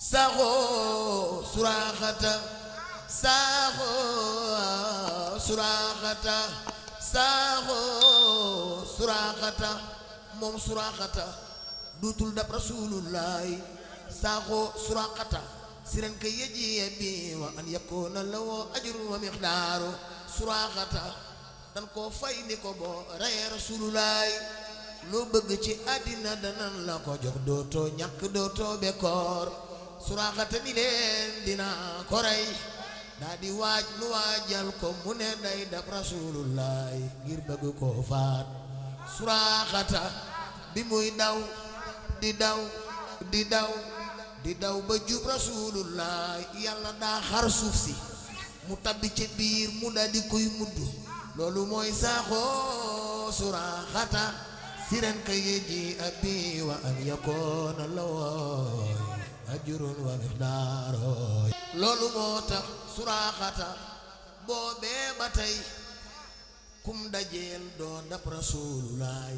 saxo suraxata saxo suraxata saxo suraxata moom suraxata duutul dab rasulullahi saxo suraxata siren ka yeji bi wa an yakuna law ajrun wa miqdaru suraxata dan ko fay ni ko bo rey rasulullahi loo bëgg ci àddina danan la ko jox dootoo ñàkk dootoo bekkoor suraxata ni leen dina ko rey daa di waaj nu waajal ko mu ne day dab rasulullahi ngir bëgg koo faat suraxata bi muy daw di daw di daw di daw ba jub rasulullahi yàlla daa xar suuf si mu tabbi ci biir mu daa di koy mudd loolu mooy saxoo suraxata siren ka yeji abi wa an yakuna lawooy ajrun wa miqdaarooy loolu moo tax suraxata boobee ba tey kum dajeel doo dab rasulullaay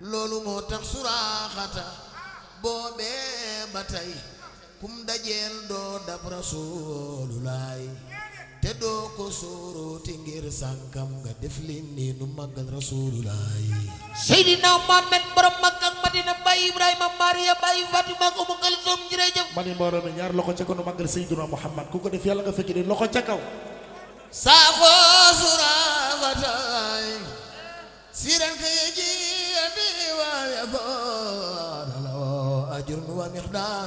loolu moo tax suraxata boobee ba tey kum dajeel doo dab rasulullaay te doo ko sóorooti ngir sànkam nga def li nii nu màggal rasulullaay Seydina Muhammad borom Makka ak Madina Baye Ibrahima Maria Baye Fatima ak Umu Kalsum jërëjëf mani mbooloo mi ñaar loxo ca kaw nu màggal Seydina Muhammad ku ko def yàlla nga fekk di loxo ca kaw saxo suraxata siren ka yeji abi wa yakuna lahu ajrun wa miqdaar